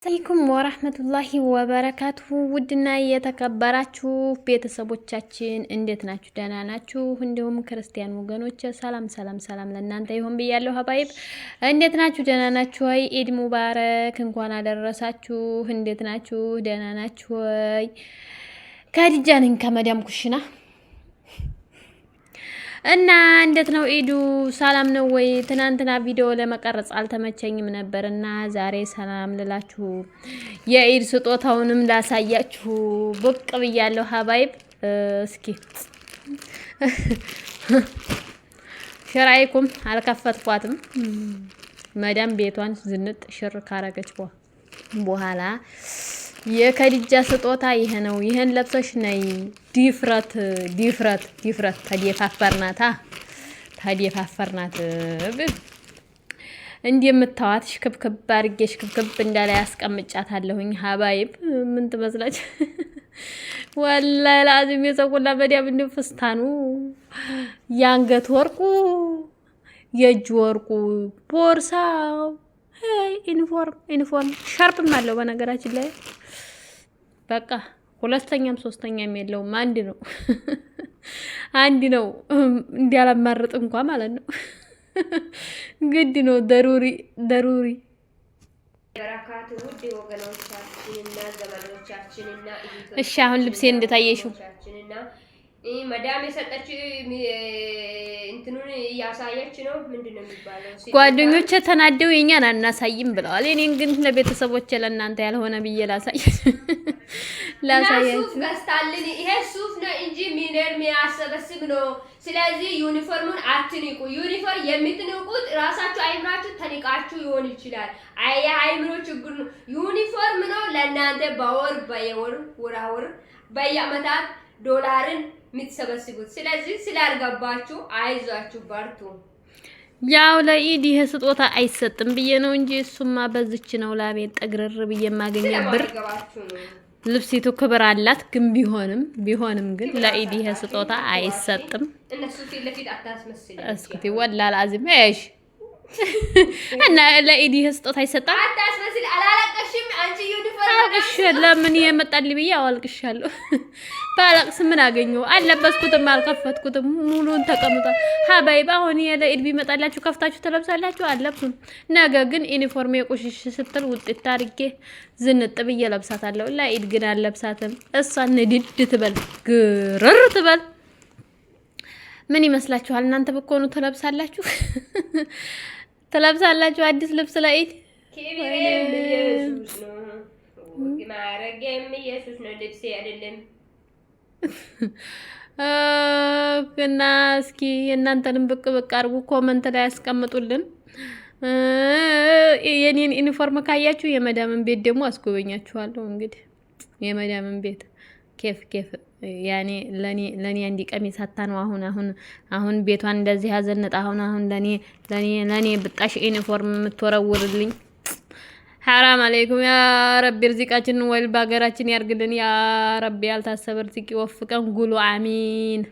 አለይኩም ወራህመቱላሂ ወበረካቱሁ። ውድና የተከበራችሁ ቤተሰቦቻችን እንዴት ናችሁ? ደህና ናችሁ? እንዲሁም ክርስቲያን ወገኖች ሰላም ሰላም ሰላም ለእናንተ ይሁን ብያለሁ። ሀባይብ እንዴት ናችሁ? ደህና ናችሁ ወይ? ኢድ ሙባረክ፣ እንኳን አደረሳችሁ። እንዴት ናችሁ? ደህና ናችሁ ወይ? ከዲጃ ነኝ ከመዳም ኩሽና። እና እንዴት ነው ኢዱ? ሰላም ነው ወይ? ትናንትና ቪዲዮ ለመቀረጽ አልተመቸኝም ነበር እና ዛሬ ሰላም ልላችሁ የኢድ ስጦታውንም ላሳያችሁ ብቅ ብያለሁ። ሀባይብ እስኪ ሽራይኩም አልከፈትኳትም። መዳም ቤቷን ዝንጥ ሽር ካረገች በኋላ የከዲጃ ስጦታ ይሄ ነው። ይሄን ለብሰሽ ነይ። ዲፍረት ዲፍረት ዲፍረት ተደፋፈርናታ ተደፋፈርናት። እንደምታዋት ሽክብክብ አድርጌ ሽክብክብ እንዳላይ ያስቀምጫታለሁኝ። ሀባይብ ምን ትመስላች? ወላሂ ለአዚም የሰውላ መዲያም እንደ ፍስታኑ፣ የአንገት ወርቁ፣ የእጅ ወርቁ፣ ቦርሳው፣ ዩኒፎርም ዩኒፎርም ሻርፕም አለው በነገራችን ላይ። በቃ ሁለተኛም ሶስተኛም የለውም። አንድ ነው፣ አንድ ነው። እንዲያላማርጥ እንኳ ማለት ነው። ግድ ነው። ደሩሪ ደሩሪ። እሺ አሁን ልብሴ እንደታየሽው መዳም የሰጠችው እንትኑን እያሳየች ነው። ምንድን ነው የሚባለው? ጓደኞቼ ተናደው የኛን አናሳይም ብለዋል። እኔን ግን ለቤተሰቦቼ ለእናንተ ያልሆነ ብዬ ላሳያችሁ። ሱፍ ገዝታልን። ይሄ ሱፍ ነው እንጂ ሚነር የሚያሰበስብ ነው። ስለዚህ ዩኒፎርሙን አትንቁ። ዩኒፎርም የምትንቁት ራሳችሁ አይምራችሁ ተንቃችሁ ይሆን ይችላል። አያ አይምሮ ችግር ነው። ዩኒፎርም ነው ለእናንተ በወር በየወር ወራወር በየአመታት ዶላርን የምትሰበስቡት። ስለዚህ ስላልገባችሁ አይዟችሁ፣ በርቱ። ያው ለኢድ ይሄ ስጦታ አይሰጥም ብዬ ነው እንጂ እሱማ በዝች ነው ላቤን ጠግረር ብዬ የማገኘው ብር። ልብሲቱ ክብር አላት። ግን ቢሆንም ግን ለኢድ ይሄ ስጦታ አይሰጥም። እነሱ ፊት ለፊት አታስመስል። እስኩቲ ወላ ላዚም እሺ። እና ለኢድ ይሄ ስጦታ አይሰጣም። አታስመስል። አላለቀሽም አንቺ ዩኒፎርም አልቅሽ ለምን የመጣልኝ ብዬ አልቅሻለሁ። ባለቅስ ምን አገኘው? አልለበስኩትም፣ አልከፈትኩትም። ሙሉን ተቀምጧል። ሀባይብ አሁን ይሄ ለኢድ ቢመጣላችሁ ከፍታችሁ ትለብሳላችሁ? አለብሱም። ነገ ግን ዩኒፎርም የቁሽሽ ስትል ውጤት አድርጌ ዝንጥ ብዬ ለብሳታለሁ። ለኢድ ግን አልለብሳትም። እሷ ንድድ ትበል፣ ግርር ትበል። ምን ይመስላችኋል እናንተ ብትሆኑ ትለብሳላችሁ? ትለብሳላችሁ አዲስ ልብስ ለኢድ? ክብሬም ኢየሱስ ነው፣ ማዕረጌም ኢየሱስ ነው። ልብሴ አይደለም። እና እስኪ የእናንተንም ብቅ ብቅ አድርጉ፣ comment ላይ ያስቀምጡልን። የኔን ዩኒፎርም ካያችሁ የመዳምን ቤት ደግሞ አስጎበኛችኋለሁ። እንግዲህ የመዳምን ቤት ኬፍ ኬፍ ያኔ ለኔ አንዲ ቀሚስ አታ ነው አሁን አሁን አሁን ቤቷን እንደዚህ ያዘነጣ አሁን አሁን ለኔ ብጣሽ ዩኒፎርም የምትወረውርልኝ። ሐራም አለይኩም። ያ ረቢ ርዚቃችንን ወይል በሀገራችን ያርግልን። ያ ረቢ ያልታሰበ ርዚቅ ይወፍቀን። ጉሉ አሚን።